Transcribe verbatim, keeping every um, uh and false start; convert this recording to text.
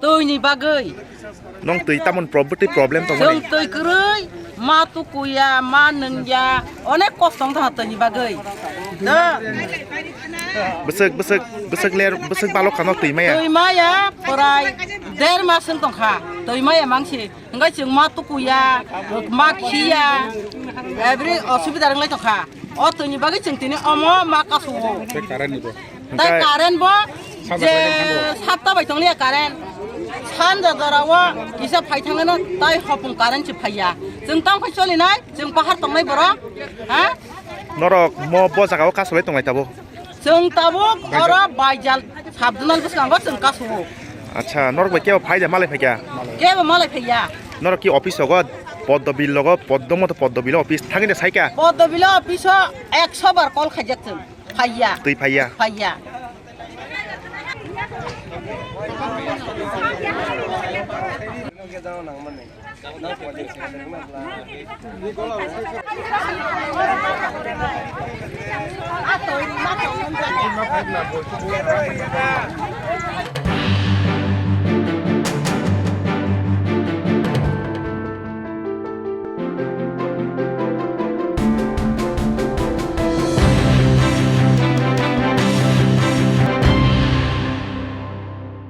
Twi ni bagwi. Nwng twi tamon prob-, twi problem tongmani? Chwng twi kwrwi, ma tukuya, ma nungya, onek kosto wng tongkha twi ni bagwi. Da. Bwswk, bwswk, bwswk ler, bwswk balok kano twi maya? Twi maya, prai der mas wng tongkha, twi maya mangsi. Hwnkhe chwng ma tukuya, ma khiya, every osubida wng lai tongkha. O twi ni bagwi chwng tini omo ma kasu o. Tei current ni bo. Tei current bo je sapta bai tong liya current. Sanja jora o kisa phai thangano tei hopung current se phaiya. Chwng tamo khe choli nai, chwng pahar tong nai borok. Ha? Norok mo bo jaga o kasu lai tong lai tabo? Chwng tabuk oro baijal sub zonal bwskango chwng kasu o. Acha, norok bai kebo phai da malai phai kha? Kebo malai phaiya. Norok ki office ogo? Poddo bill logo, poddo moto poddo bill office thangwi de saika? Poddo bill office o ekso bar call khaijak chwng. Phaiya. Twi phaiya. Phaiya.